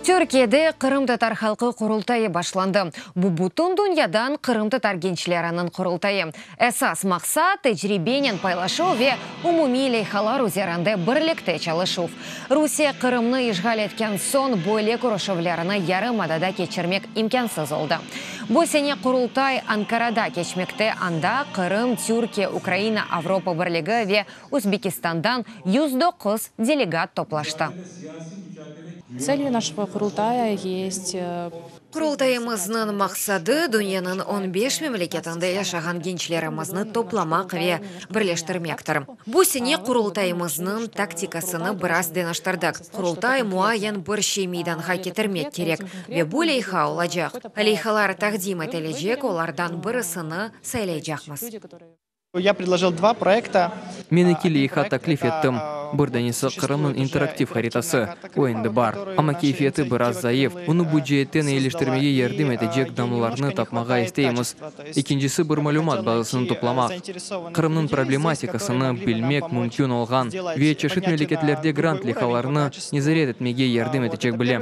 Türkiyede Qırımtatar halqı Qurultayı başlandı. Bu bütün dünyadan qırımtatar gençleriniñ qurultayı. Esas maqsat, tecribenen paylaşuv ve umumiy leyhalar üzerinde birlikte çalışuv. Rusiye Qırımnı işğal etken soñ böyle körüşüvlerni yarımadada keçirmek imkânsız oldı. Bu sene Qurultay Ankarada keçmekte, anda Qırım, Türkiye, Ukraina, Avropa Birligi ve Özbekistandan 109 delegat toplaştı. Целью нашего Курултая есть Qurultayımıznıñ maqsadı, dünyanıñ 15 memleketinde yaşağan gençlerimizni toplamaq ve birleştirmektir. Bu sene Qurultayımıznıñ taktikasını biraz deñiştirdik. Qurultay muayyen bir şey meydanğa ketirmek kerek, ve bu leyha olacaq. Leyhalar taqdim etilecek, olardan birisini saylaycaqmız. Я предложил два проекта. Men eki leyha teklif ettim. Bir danesi Qırımnıñ interaktiv haritası. O endi bar. Amma keyfiyeti biraz zayıf. Onı bu ceetten eyileştirmege yardım etecek adamlarnı tapmağa isteymiz. Ekincisi bir malümat bazasını toplamaq. Qırımnıñ problematikasını bilmek mümkün olğan ve çeşit memleketlerde grant leyhalarını nezaret etmege yardım etecek bile.